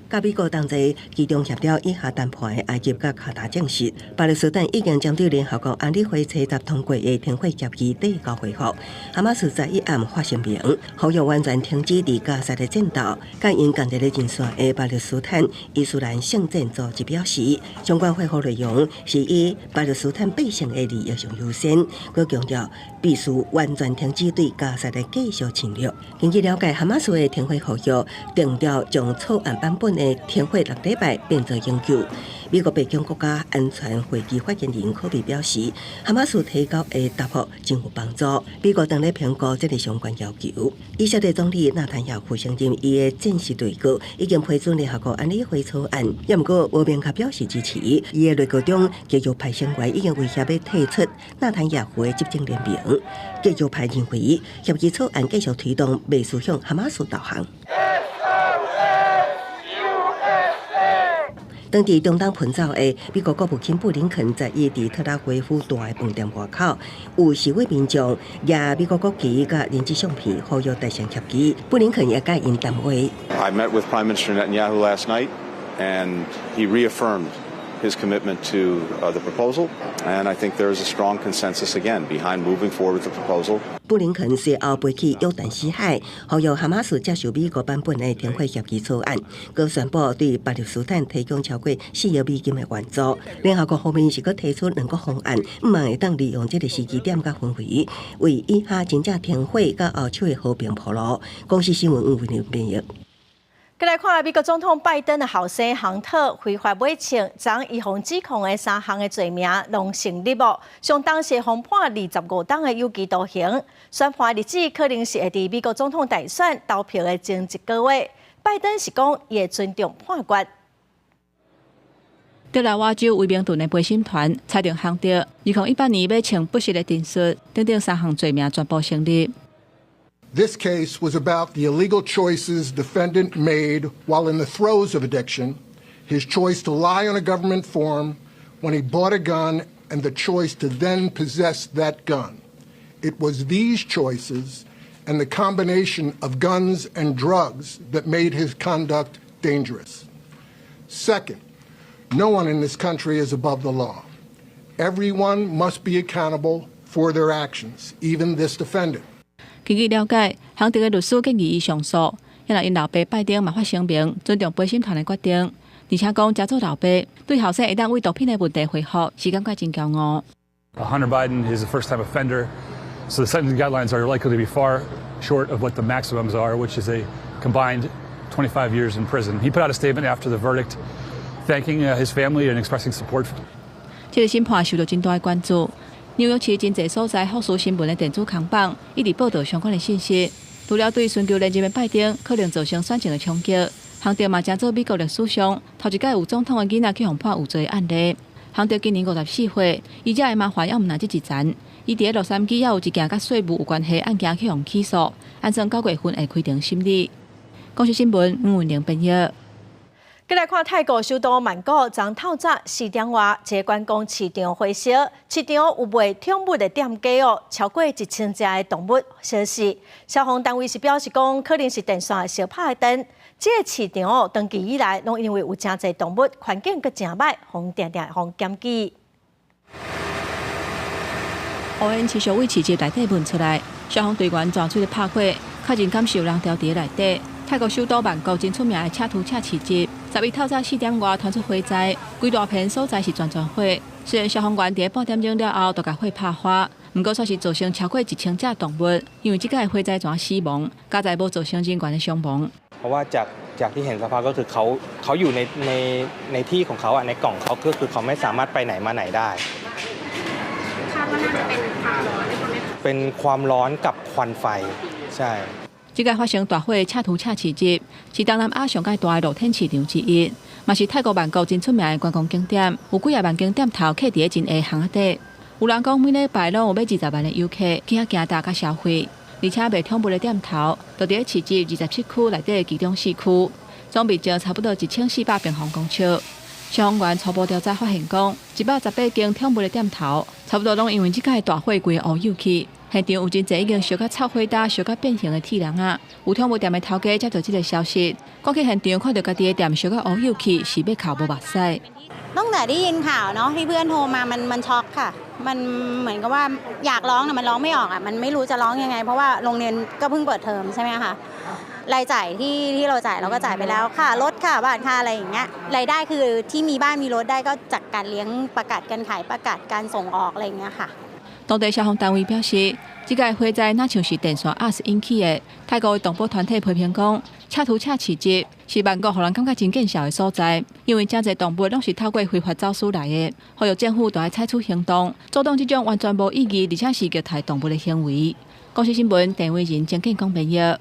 Speaker 14: 佮美國同齊機動協調以下談判的埃及佮卡達證實，巴勒斯坦已經針對聯合國安理會初十通過的停火協議遞交回覆。哈馬斯十一暗發聲明，呼籲完全停止佇加沙的戰鬥。佮𪜶仝一个陣線的巴勒斯坦伊斯蘭聖戰組織表示，相關回覆內容是以巴勒斯坦百姓的利益上優先，閣強調必須完全停止對加沙的繼續侵略。根據了解，哈馬斯的停火呼籲定調將草案版本的停火6禮拜變做永久。美國白宮國家安全會議發言人柯比表示，哈馬斯提交的答覆真有幫助。美國正咧評估這个相關要求。以色列總理納坦雅胡承認，伊的戰時內閣已經批准聯合國安理會草案，也毋過無明確表示支持。伊的內閣中，極右派成員已經威脅欲退出納坦雅胡的執政聯盟。極右派認為，協議草案繼續推動，袂輸向哈馬斯投降。當佇中東奔走的美國國務卿布林肯，十一佇特拉維夫大的飯店外口，有示威民眾舉美國國旗佮人質相片，呼籲達成協議。布林肯也佮𪜶談話。
Speaker 27: I met with Prime Minister Netanyahu last night, and he reaffirmed
Speaker 13: His commitment to the proposal, and I think there is a strong consensus again behind moving forward with the proposal.
Speaker 14: 布林肯隨後飛去約旦死海，呼籲哈馬斯接受美國版本的停火協議草案，閣宣布對巴勒斯坦提供超過4億美金的援助。聯合國方面是閣提出兩個方案，向望會當利用這个時機點佮氛圍，為以哈真正停火佮後手的和平鋪路。公視新聞吳慧玲編譯。
Speaker 1: 閣來看美國總統拜登的後生亨特非法買槍，昨伊予指控的三項的罪名攏成立哦。相當是予判25冬的有期徒刑，宣判日子可能是會佇美國總統大選投票的前一個月。拜登是講伊會尊重判決。
Speaker 3: 德拉瓦州威明頓的陪審團裁定亨特2018年買槍不實的陳述等等三項罪名全部成立。
Speaker 18: This case was about the illegal choices defendant made while in the throes of addiction, his choice to lie on a government form when he bought a gun and the choice to then possess that gun. It was these choices and the combination of guns and drugs that made his conduct dangerous. Second, no one in this country is above the law. Everyone must be accountable for their actions, even this defendant.
Speaker 3: 根據了解，亨特的律師建議伊上訴，也若𪜶老爸拜登嘛發聲明尊重陪審團的決定，而且講這做老爸對後生會當為毒品的問題回復，是感覺真驕傲。
Speaker 19: Hunter Biden is a first-time offender, so the sentencing guidelines are likely to be far short of what the maximums are, which is a combined 25 years in prison. He put out a statement after the verdict, thanking his family and expressing support.
Speaker 3: 這个審判受到真大的關注。紐約市真濟所在福斯新聞的電子看板一直報道相關的信息。除了對尋求連任的拜登可能造成選情的衝擊，亨特嘛成做美國歷史上頭一屆有總統的囡仔去予判有罪的案例。亨特今年54歲，伊惹的麻煩猶毋但這一層。伊佇洛杉磯也有一件佮稅務有關係案件去予起訴，按算9月份會開庭審理。公視新聞吳文玲編譯。
Speaker 1: 閣來看泰國首都曼谷，昨透早4點外，一个觀光市場火燒，市場有賣寵物的店家哦，超過1000隻的動物燒死。消防單位是表示講，可能是電線燒拍的電。這个市場哦，長期以來攏因為有誠濟動物，環境閣誠䆀，予定定予檢舉。
Speaker 3: 烏煙持續對市集內底噴出來，消防隊員專出來拍火，確認敢是有人牢佇內底。泰國首都曼谷真出名的車圖車市集，10日透早4點外傳出火災，規大片所在是全全火。雖然消防員佇半點鐘了後就共火拍花，毋過煞是造成超過1000隻動物，因為這擺火災怎死亡，佳哉無造成人員的傷亡。
Speaker 20: เพราะว่าจากจากที่เห็นสภาพก็คือเขาเขาอยู่ในในในที่ของเขาอ่ะในกล่องเขาก็คือเขาไม่สามารถไปไหนมาไหนได้
Speaker 21: คาดว่าน่าจะเป็นความร้อน
Speaker 20: เป็นความร้อนกับควันไฟใช่
Speaker 3: 這擺發生大火的車圖車市集，是東南亞上蓋大的露天市場之一，嘛是泰國曼谷真出名的觀光景點。有幾仔萬間店頭客佇咧真下巷仔底，有人講每禮拜攏有欲20萬的遊客去遐行搭佮消費，而且賣寵物的店頭，就佇咧市集27區內底的其中四區，總面積差不多1400平方公尺。消防員初步調查發現，講118間寵物的店頭，差不多攏因為這擺大火規個烏有去。現場有真濟已經燒甲臭火焦、燒甲變形的鐵籠仔。有寵物店的頭家接到這个消息，趕去現場看著家己的店燒甲烏有去，是欲哭無目屎。
Speaker 21: ตั้งแต่ได้ยินข่าวเนาะที่เพื่อนโทรมามันมันช็อกค่ะ มันเหมือนกับว่าอยากร้องแต่มันร้องไม่ออกอ่ะมันไม่รู้จะร้องยังไง เพราะว่าโรงเรียนก็เพิ่งเปิดเทอมใช่ไหมคะรายจ่ายที่ที่เราจ่ายเราก็จ่ายไปแล้วค่ารถค่าบ้านค่าอะไรอย่างเงี้ยรายได้คือที่มีบ้านมีรถได้ก็จากการเลี้ยงปลากัดการขายปลากัดการส่งออกอะไรอย่างเงี้ยค่ะ
Speaker 3: 當地消防單位表示，這擺火災若像是電線壓死引起的。泰國的動保團體批評講，車圖車市集是曼谷予人感覺真見笑的所在，因為誠濟動物攏是透過非法走私來的，呼籲政府著愛採取行動，阻擋這種完全無意義而且是虐待動物的行為。公視新聞，鄭偉仁、鄭建講編譯。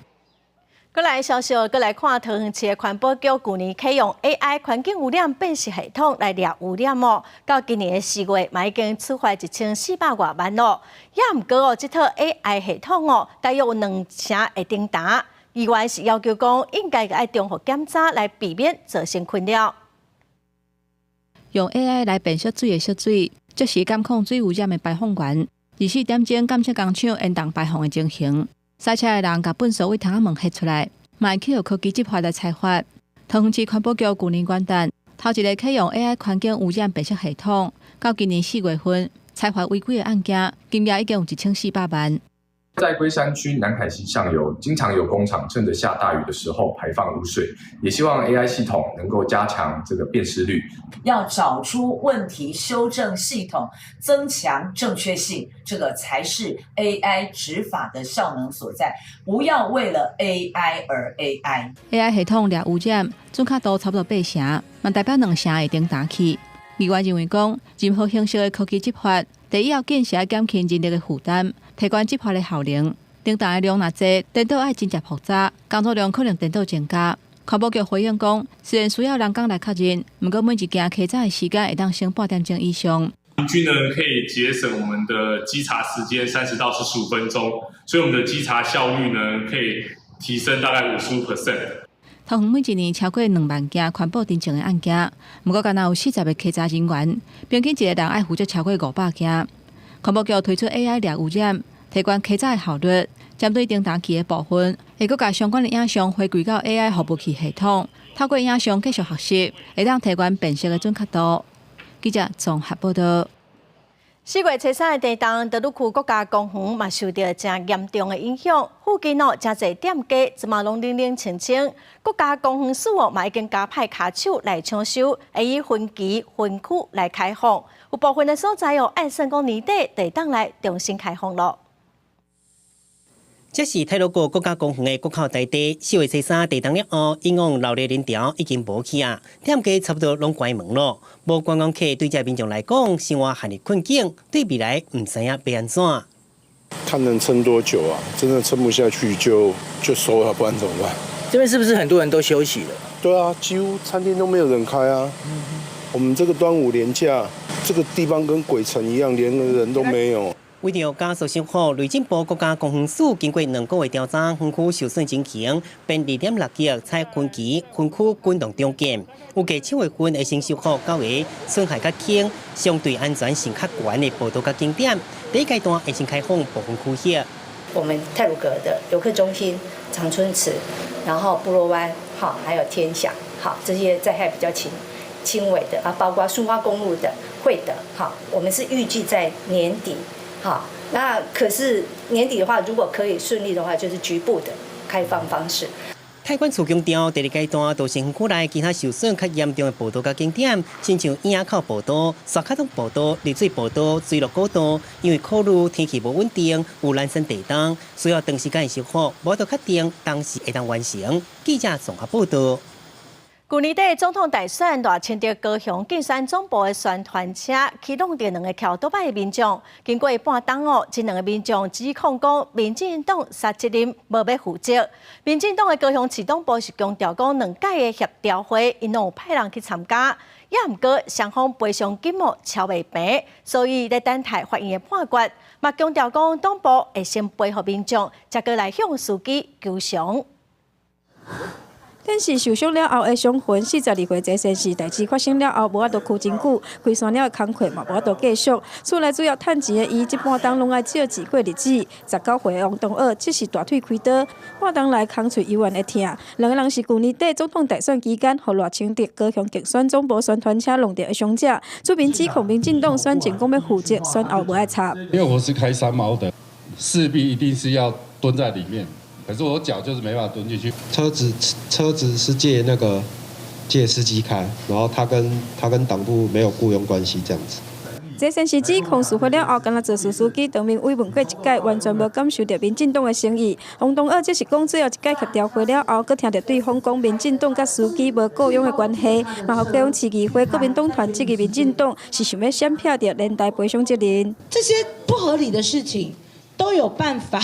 Speaker 1: 閣來消息，閣來看桃園市的環保局舊年啟用 AI 環境污染辨識系統來掠污染哦，到今年的4月，嘛已經處罰1400外萬咯。也毋過哦，這套 AI 系統哦，大約有2成會停呾。議員是要求講，應該愛重複檢查來避免造成困擾。
Speaker 3: 用 AI 來辨識水的色水，即時監控水污染的排放源，24點鐘監測工廠煙囱排放的情形。駛車的人共糞埽對窗仔門翕出來，嘛會去予科技執法來裁罰。桃園市環保局舊年元旦，頭一个啟用 AI 環境污染辨識系統，到今年4月份，裁罰違規的案件金額已經有1400萬。
Speaker 2: 在龜山區南凱溪上游，經常有工廠趁着下大雨的時候排放污水，也希望 AI 系統能夠加強這個辨識率。
Speaker 6: 要找出問題，修正系統，增強正確性，這個才是 AI 執法的效能所在。不要為了 AI 而 AI。
Speaker 3: AI 系統掠污染準確度差不多八成，嘛代表兩成會叮當去。議員認為講，任何形式的科技執法，第一要緊是愛減輕人力的負擔，提懸執法的效能。叮當的量若濟，電腦愛真正複雜，工作量可能顛倒增加。環保局回應講，雖然需要人工來確認，毋過每一件稽查的時間會當省半點鐘以上。
Speaker 22: 平均呢可以節省我們的稽查時間30到45分鐘，所以我們的稽查效率呢可以提升大概55%。
Speaker 3: 桃園每一年超過2萬件環保偵證的案件，毋過干焦有40個稽查人員，平均一個人愛負責超過500件。環保局推出 AI 掠污染，提懸稽查的效率，針對叮當去的部分，會閣共相關的影像回歸到 AI 服務器系統，透過影像繼續學習，會當提懸辨識的準確度。記者綜合報道。
Speaker 1: 4月初三的地動，大武區國家公園嘛受著誠嚴重的影響。附近哦，誠濟店家這馬攏冷冷清清。國家公園署哦嘛已經加派跤手來搶修，會以分期分區來開放。有部分的所在哦，按算講年底就會當來重新開放囉。
Speaker 23: 這是太魯閣國家公園的谷口台地，4月初三地動了後，以往鬧熱人潮已經無去啊，店家差不多攏關門囉。無觀光客對這民眾來講，生活陷入困境，對未來毋知影欲按怎。
Speaker 24: 看能撐多久啊？真的撐不下去就收了，不然怎麼辦？
Speaker 25: 這邊是不是很多人都休息了？
Speaker 24: 對啊，幾乎餐廳都沒有人開啊。我們這個端午連假，這個地方跟鬼城一樣，連個人都沒有。
Speaker 23: 為著加速修復，內政部國家公園署經過2個月調查，園區受損情形，編2.6億採分期分區滾動重建。預計7月份會先修復九个損害較輕、相對安全性較懸的步道佮景點。第一階段會先開放部分區域。
Speaker 27: 我們太魯閣的遊客中心、長春池，然後部落灣，好，還有天祥，好，這些災害比較輕輕微的啊，包括蘇花公路的會德，好，我們是預計在年底。好，那可是年底的話，如果可以順利的話，就是局部的開放方式。
Speaker 23: 泰管處強調，第二階段都是園區內其他受損較嚴重的步道佮景點，親像椅仔口步道、沙卡通步道、綠水步道、水落古道，因為考慮天氣無穩定，有攔山地動，需要長時間修復，無法度確定當時會當完成。記者綜合報道。
Speaker 1: 舊年底總統大選，賴清德高雄競選總部的宣傳車去挵著兩个騎歐多擺的民眾，經過半鐘哦，這兩个民眾指控講民進黨捒責任無欲負責。民進黨的高雄市黨部是強調講兩屆的協調會，𪜶攏有派人去參加，也毋過雙方賠償金額超袂平，所以咧等待法院的判決。嘛強調講黨部會先賠予民眾，才閣來向司機求償。
Speaker 28: 電視受傷了後的傷痕，42歲這先是代誌發生了後，無法度跍真久，開山了的工課嘛無法度繼續。厝內主要趁錢的伊，這半冬攏愛借錢過日子。19歲的王東岳只是大腿開刀，半冬來空喙猶原會疼。兩个人是舊年底總統大選期間，予賴清德高雄競選總部宣傳車挵著的傷者。出面指控民進黨選前講欲負責，選後無愛插。
Speaker 29: 因為我是開三貓的，勢必一定是要蹲在裡面。可是我腳就是沒辦法蹲進去。
Speaker 30: 車子是借那個借司機開，然後他跟黨部沒有僱傭關係，這樣子。
Speaker 28: 這先是指控事發了後，敢若做事司機當面慰問過一擺，完全無感受著民進黨的誠意。王東岳則是講最後一擺協調會了後，閣聽著對方講民進黨佮司機無僱傭的關係，嘛予高雄市議會國民黨團質疑民進黨是想欲閃避著連帶賠償責任。
Speaker 31: 這些不合理的事情都有辦法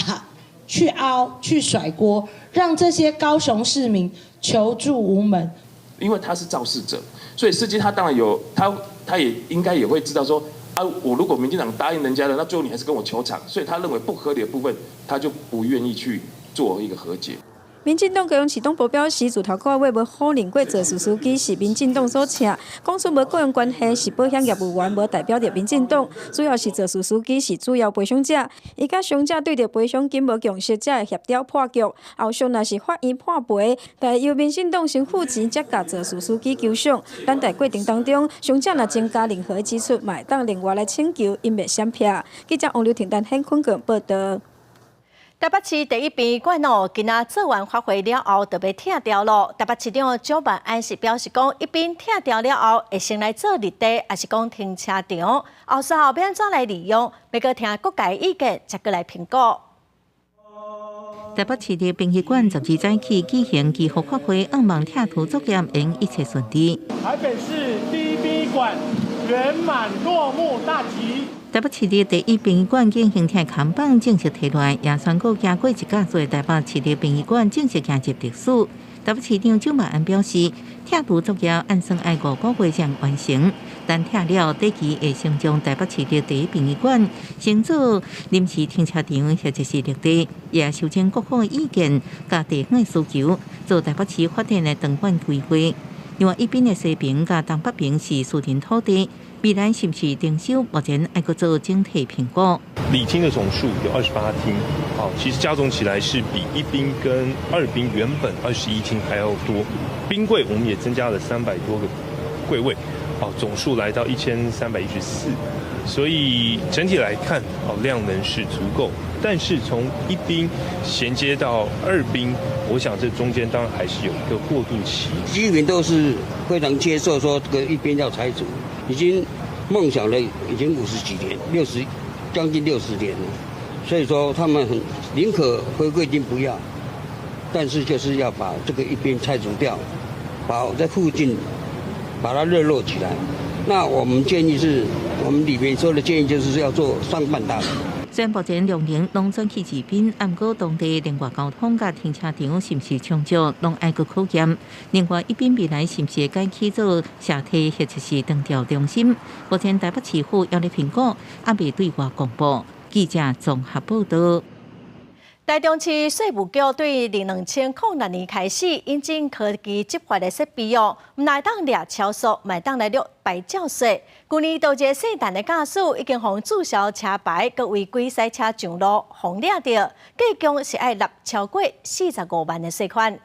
Speaker 31: 去凹去甩鍋，讓這些高雄市民求助無門。
Speaker 32: 因為他是肇事者，所以司機他當然有他，他也應該也會知道說，啊，我如果民進黨答應人家的，那最後你還是跟我求償，所以他認為不合理的部分，他就不願意去做一個和解。
Speaker 28: 民進黨高雄市黨部表示，自頭到尾無否認過肇事司機是民進黨所請，講出無雇傭關係是保險業務員，無代表著民進黨。主要是肇事司機是主要賠償者，伊佮傷者對著賠償金無共識，才會協調破局。後續若是法院判賠，但由民進黨先付錢，才共肇事司機求償。等待過程當中，傷者若增加任何支出，嘛會當另外來請求，𪜶袂閃避。記者王劉婷、陳顯坤報道。
Speaker 1: 台北市第一殯儀館哦，今仔做完法會了後，就欲拆掉囉。台北市長蔣萬安是表示講，一殯拆掉了後，會先來做綠地，抑是講停車場，後續欲按怎來利用，欲閣聽各界意見，才閣來評估。
Speaker 4: 台北市立殯儀館12早起舉行祈福法會，向望拆除作業會一切順利。
Speaker 5: 台北市第一殯儀館圓滿落幕大吉。
Speaker 4: 台北市立第一殯儀館進行拆扛棒正式提來，也宣告經過一甲歲，台北市立殯儀館正式進入歷史。台北市長蔣萬安表示，拆除作業按算愛五個月才完成，但拆了短期會先將台北市立第一殯儀館先做臨時停車場或者是綠地，也修正各方意見，佮地方的需求，做台北市發展的長遠規劃。另外一邊的西爿佮東北爿是私人土地，未來是毋是徵收？目前愛閣做整體評估。
Speaker 7: 禮廳的總數有28廳，好，其實加總起來是比一殯跟二殯原本21廳還要多。冰櫃我們也增加了300多個櫃位，哦，總數來到1314，所以整體來看，哦，量能是足夠。但是從一殯銜接到二殯，我想這中間當然還是有一個過渡期。
Speaker 8: 居民都是非常接受說這個一殯要拆除，已經夢想了已經50幾年，將近60年了，所以說他們很寧可回饋金不要，但是就是要把這個一殯拆除掉，把在附近把它熱絡起來。那我們建議是，我們裏面說的建議就是要做商辦大樓。
Speaker 4: 雖然目前兩年攏轉去二殯，毋過當地另外交通佮停車場是毋是充足，攏愛閣考驗。另外一殯未來是毋是會改去做社體或者是長照中心？目前台北市府猶咧評估，猶未對外公布。記者綜合報道。
Speaker 1: 台中市稅務局對2006年開始引進科技執法的設備哦，毋但會當掠超速，嘛會當來掠牌照稅。舊年有一个姓陳的駕駛已經予註銷車牌，閣違規駛車上路，予掠著，計共是愛納超過45萬的稅款。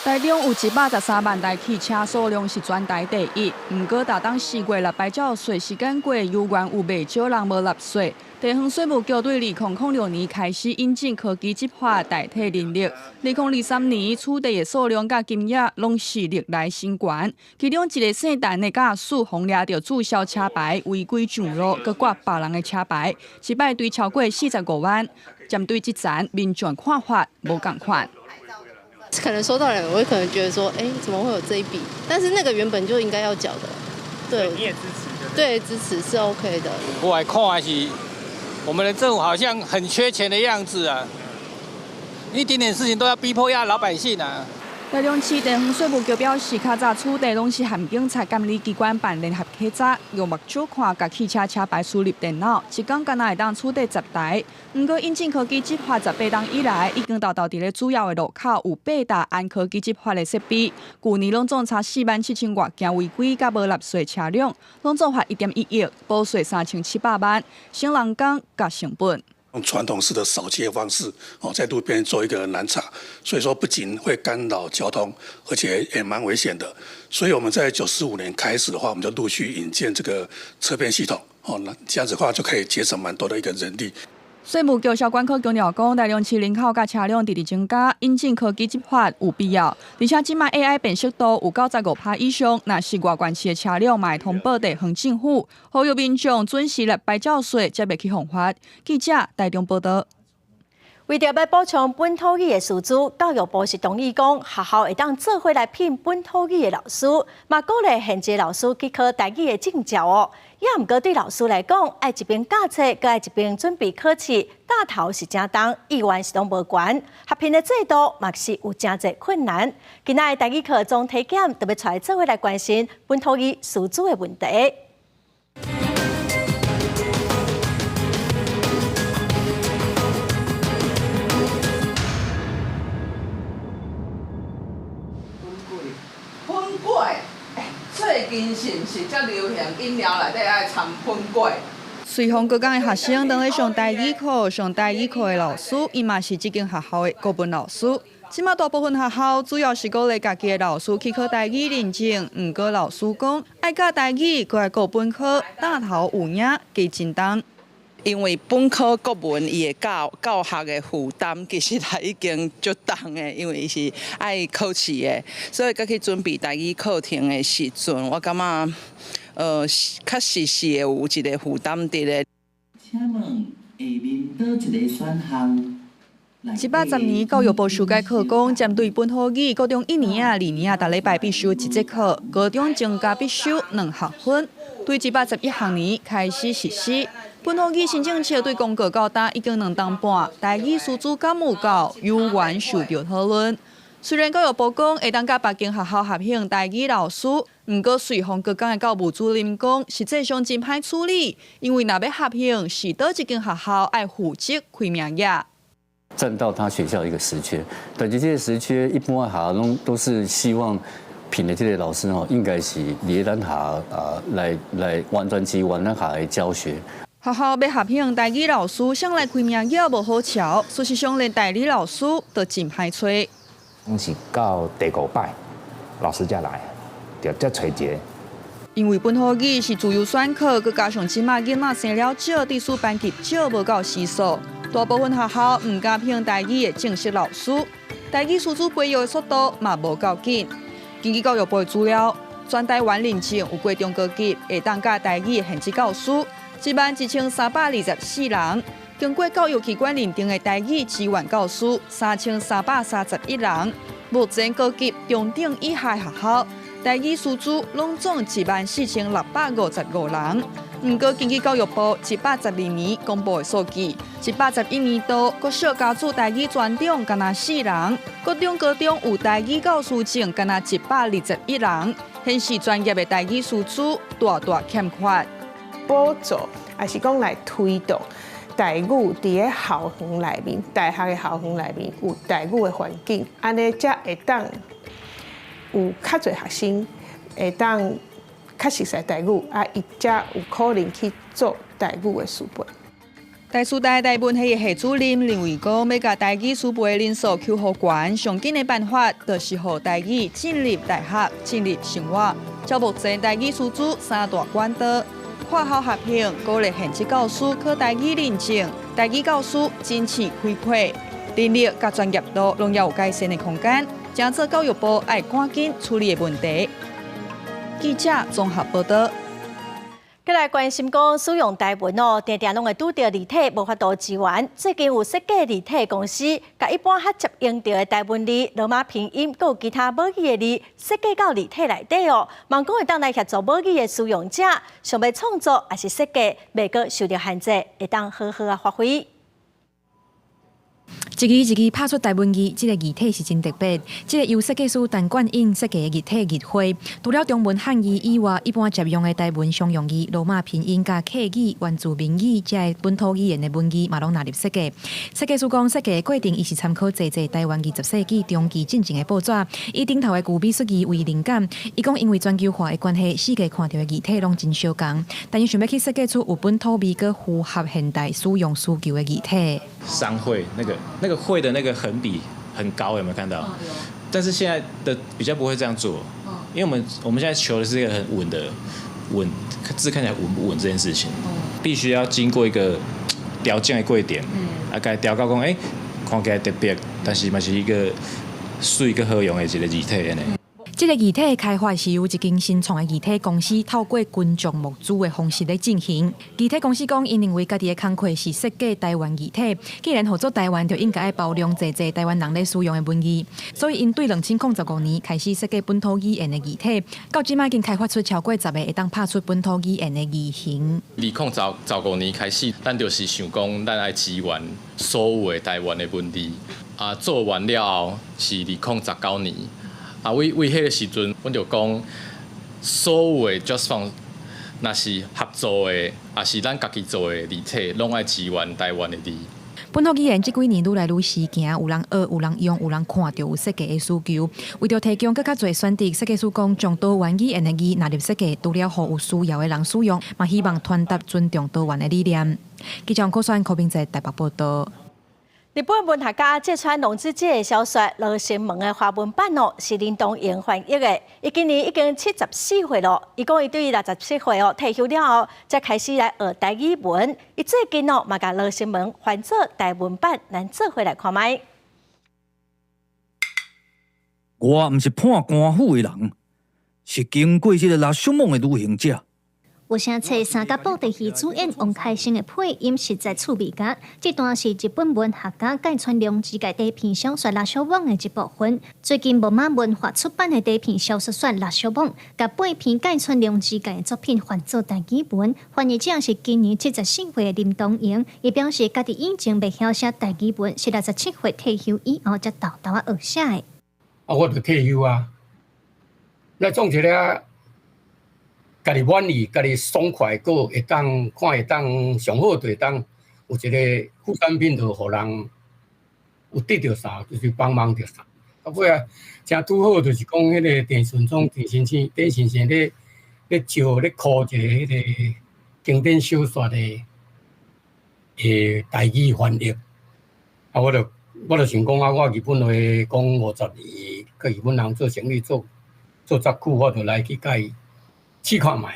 Speaker 9: 台中有113萬台汽車，數量是全台第一。毋過，逐冬4月納牌照稅時間過，猶原有袂少人無納稅。地方稅務局對2006年開始引進科技執法代替人力。2023年取締的數量佮金額攏是歷來新高。其中一个姓陳的駕駛，予掠著註銷車牌，違規上路，閣掛別人的車牌，一擺對超過45萬。針對這層，民眾看法無仝款。
Speaker 10: 可能收到兩個，我會可能覺得說，哎，怎麼會有這一筆？但是那個原本就應該要繳的，對。
Speaker 11: 你也支持？
Speaker 10: 對，支持是 OK 的。
Speaker 12: 我來看還是，我們的政府好像很缺錢的樣子啊，一點點事情都要逼迫下老百姓啊。
Speaker 9: 台中市地方稅務局表示，較早取締攏是和警察監理機關辦聯合稽查，用目睭看共汽車車牌輸入電腦，一工敢若會當取締10台。毋過引進科技執法18冬以來，已經沓沓佇咧主要的路口有八台安科技執法的設備。舊年攏總查4萬7千外件違規佮無納稅車輛，攏總罰1.1億，補稅3700萬，省人工佮成本。
Speaker 15: 用傳統式的掃街方式，哦，在路邊做一個攔查，所以說不僅會干擾交通，而且也蠻危險的。所以我們在95年開始的話，我們就陸續引進這個車辨系統，哦，那這樣子的話就可以節省蠻多的一個人力。
Speaker 9: 稅務局消管科強調講，台中市人口佮車輛直直增加，引進科技執法有必要。而且這擺 AI 辨識度有95%以上，若是外縣市的車輛，嘛會通報地方政府，呼籲民眾準時納牌照稅，才袂去予罰。記者台中報道。
Speaker 1: 為著欲補充本土語的師資，教育部是同意講，學校會當做伙來聘本土語的老師，嘛鼓勵現職老師去考台語的證照哦。也毋過對老師來講，愛一邊教冊，閣愛一邊準備考試，擔頭是誠重，意願是攏無懸。合聘的制度嘛是有誠濟困難。今仔的台語課總體檢，特別出來做伙來關心本土語師資的問題。
Speaker 2: 精神是遮流行，飲料內底愛摻粉粿。
Speaker 9: 瑞芳高工的學生當咧上台語課，上台語課的老師，伊嘛是這間學校的國文老師。這馬大部分學校主要是鼓勵家己的老師去考台語認證，毋過老師講，愛教台語，閣愛顧本科，擔頭有影，加真重。
Speaker 2: 因為本科國文伊的教教學的負擔其實也已經足重的，因為伊是愛考試的，所以閣去準備台語課程的時陣，我感覺，確實是會有一個負擔佇咧。
Speaker 6: 請問下面佗一个選項？
Speaker 9: 110年教育部修改課綱，針對本土語，高中一年仔、二年仔，逐禮拜必修一節課；高中增加必修兩學分。對111學年開始實施。本土語新政策對公告到今已經2冬半，台語師資敢有夠，猶原受著討論。雖然教育部講會當佮別間學校合併台語老師，毋過瑞芳高工的教務主任講，實際上真歹處理，因為若欲合併，是佗一間學校愛負責開名額。
Speaker 11: 佔到他學校一個職缺，但是這個職缺一般學校攏都是希望聘的這個老師吼，應該是佇咱學校啊來完全支援咱學校的教學。
Speaker 9: 學校欲合併台語老師，啥來開名額無好喬，事實上連代理老師都真歹揣。
Speaker 13: 攏是到第五擺，老師才來，就才揣一个。
Speaker 9: 因為本土語是自由選課，閣加上這馬囡仔生了少，致使班級少無夠時數，大部分學校毋敢聘台語的正式老師，台語師資培育的速度嘛無夠緊。根據教育部的資料，全台灣認證有過中高級會當教台語的現職教師，11,324人。經過教育機關認定的台語支援教師3331人。目前高級中等以下學校台語師資攏總14,655人。毋過根據教育部112年公布的數據，111年度國小加注台語專長干焦四人，國中、高中有台語教師證干焦121人，顯示專業的台語師資大大欠缺。
Speaker 14: 補助，抑是講來推動台語佇咧校園內面，大學的校園內面有台語的環境，按呢才會當有較濟學生會當較熟悉台語，啊，伊才有可能去做台語的師培。
Speaker 9: 台師大台文系的系主任認為講，欲共台語師培的人數予懸，上緊的辦法就是予台語進入大學、進入生活。照目前台語師資三大管道，跨校合併，鼓勵現職教師考台語認證，台語教師振翅開闊，能力佮專業度攏猶有改善的空間，成做教育部愛趕緊處理的問題。記者綜合報道。
Speaker 1: 閣來關心講使用台文哦，定定攏會拄著字體無法度支援。最近有設計字體公司，共一般較捷用著的台文字、羅馬拼音，閣有其他母語的字，設計到字體內底哦。望講會當來協助母語的使用者，想欲創作抑是設計，袂閣受著限制，會當好好仔發揮。
Speaker 16: 一字一字拍出台文字，這个字體是真特別。這个由設計師陳冠英設計的字體日花，除了中文漢字以外，一般常用的台文常用字、羅馬拼音佮客語、原住民語，這个本土語言的文字嘛，攏納入設計。設計師講，設計的過程，伊是參考濟濟台灣20世紀中期進前的報紙，以頂頭的舊美術字為靈感。伊講，因為全球化的關係，世界看著的字體攏真相仝，但伊想欲去設計出有本土味、閣符合現代使用需求的字體。
Speaker 17: 商會那個。那個會的那個橫筆很高，有沒有看到？但是現在的比較不會這樣做，因為我們現在求的是一個很穩的穩字看起來穩不穩這件事情，必須要經過一個調整的過程，啊，共調到講，欸，看起來特別，但是嘛是一個媠閣好用的一个字體按呢。
Speaker 16: 這个字體的開發是由一間新創的字體公司透過群眾募資的方式咧進行。字體公司講，𪜶認為家己的工課是設計台灣字體，既然號做台灣，就應該愛包容濟濟台灣人咧使用的文字。所以，𪜶對2005年開始設計本土語言的字體，到這擺已經開發出超過10个會當拍出本土語言的字型。
Speaker 18: 2015年開始，咱就是想講，咱愛支援所有的台灣的文字。啊，做完了後是2019年。啊，為為彼个時陣，阮就講，所有的 justfont，若是合作的，抑是咱家己做的字體，攏愛支援台灣的字。
Speaker 16: 本土語言這幾年愈來愈時行，有人學，有人用，有人看著有設計的需求。為著提供閣較濟選擇，設計師講將多元語言的字納入設計，除了予有需要的人使用，嘛希望傳達尊重多元的理念。記者柯選柯明在台北報道。
Speaker 1: 日本文學家芥川龍之介的小說《羅生門》的華文版哦，是林東瑩翻譯的。伊今年已經74歲囉。伊講伊對67歲哦退休了後，才開始來學台語文。伊最近哦嘛共《羅生門》翻做台文版，咱做伙來看覓。
Speaker 3: 我毋是判官府的人，是經過這个羅生門的旅行者。
Speaker 19: 有聲冊三角布袋戲主演王開生的配音實在趣味甲，這段是日本文學家芥川龍之介短篇小說《羅小網》的一部分。最近木馬文化出版的短篇小說選《羅小網》，共八篇芥川龍之介的作品翻做台語文，翻譯者是今年74歲的林東瑩。伊表示，家己以前袂曉寫台語文，是67歲退休以後才沓沓仔學寫的。
Speaker 20: 啊，我就退休啊，來創一个。家己滿意，家己爽快，閣會當看會當上好，就會當有一个副產品，就予人有得著啥，就是幫忙著啥。啊，尾啊，誠拄好就是講，彼个鄭順宗鄭先生，鄭先生咧咧招咧考一个彼个經典小說的台語翻譯。啊，我就想講啊，我日本話講50年，佮日本人做生意做做遮久，我就來去共伊試看覓。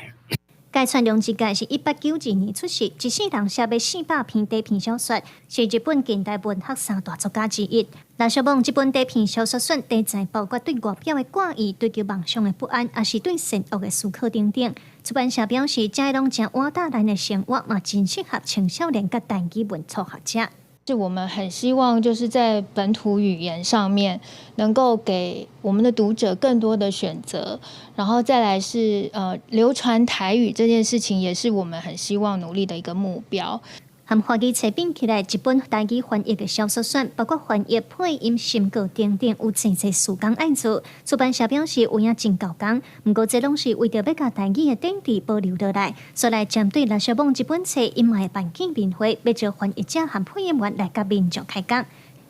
Speaker 19: 芥川龍之介是1892年出世，一世人寫欲400篇短篇小說，是日本近代文學三大作家之一。羅生門這本短篇小說選題材包括對外表的掛意、追求夢想的不安，抑是對善惡的思考等等。出版社表示，這攏誠活搭咱的生活，嘛真適合青少年佮台語文初學者。
Speaker 21: 是我們很希望，就是在本土語言上面，能夠給我們的讀者更多的選擇，然後再來是流傳台語這件事情，也是我們很希望努力的一個目標。
Speaker 19: 和華語冊比起來，一本台語翻譯的小說選，包括翻譯、配音、審稿等等，有濟濟時工愛做。出版社表示有影真夠工，毋過這攏是為著欲共台語的典籍保留落來。所來針對羅生門這本冊，𪜶嘛會辦見面會，欲招翻譯者和配音員來佮民眾開講。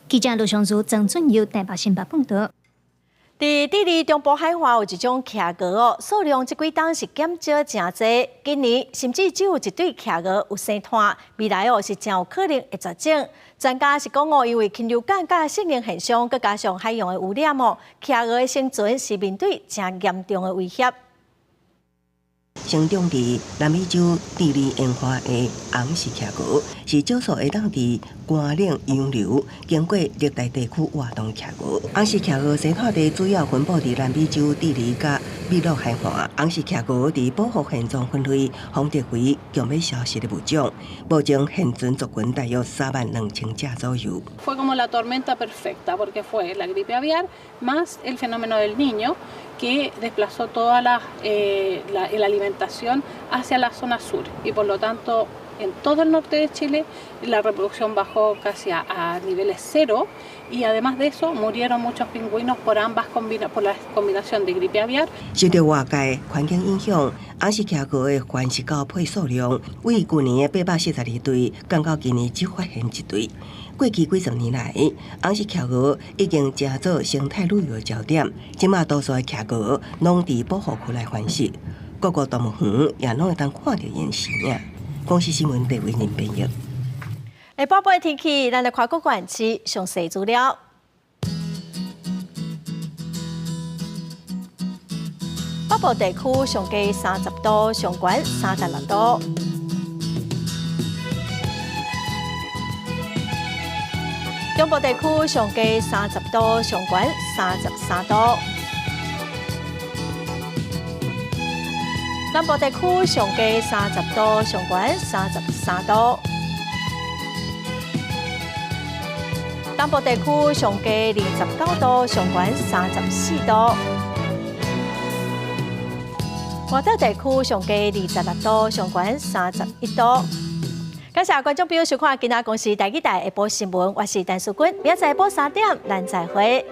Speaker 19: 記者盧尚如、曾俊佑台北新聞報導。
Speaker 1: 佇智利中部海岸有一種企鵝哦，數量這幾冬是減少誠濟，今年甚至只有一對企鵝有生湠，未來哦是誠有可能會絕種。專家是講哦，因為禽流感佮適應現象，閣加上海洋的污染哦，企鵝的生存是面對誠嚴重的威脅。
Speaker 22: 生長佇南美洲智利沿岸的紅氏企鵝，是少數會當佇乾冷洋流經過熱帶地區活動企鵝。紅氏企鵝生態地主要分布佇南美洲智利佮秘魯海岸。紅氏企鵝佇保護現狀分類，風特為強欲消失的物種，目前現存族群大約3萬2千隻左右。
Speaker 23: Fue como la tormenta perfecta porque fue la gripe aviar más el fenómeno del Niño que desplazó toda la alimentación hacia la zona sur y por lo tanto en todo el norte de Chile la reproducción bajó casi a niveles cero y además de eso murieron muchos pingüinos por ambas combina por la combinación de gripe aviar。
Speaker 22: 受著外界環境影響，紅氏企鵝的繁殖交配數量，為舊年的842對，降到今年只發現一對。過去幾十年來，紅氏企鵝已經成做生態旅遊焦點。這馬多數的企鵝攏佇保護區內繁殖，各國動物園也攏會當看著𪜶身影。公視新聞鄭偉仁編譯。
Speaker 1: 下晡的天氣，咱來看各縣市詳細資料。北部地區上低30度，上懸36度。中部地區上低30度，上懸33度。南部地區上低30度，上懸33度。東部地區上低29度，上懸34度。外島地區上低26度，上懸31度。感謝觀眾朋友收看今仔公視台語台下晡新聞，我是陳淑君，明仔載下晡3點，咱再會。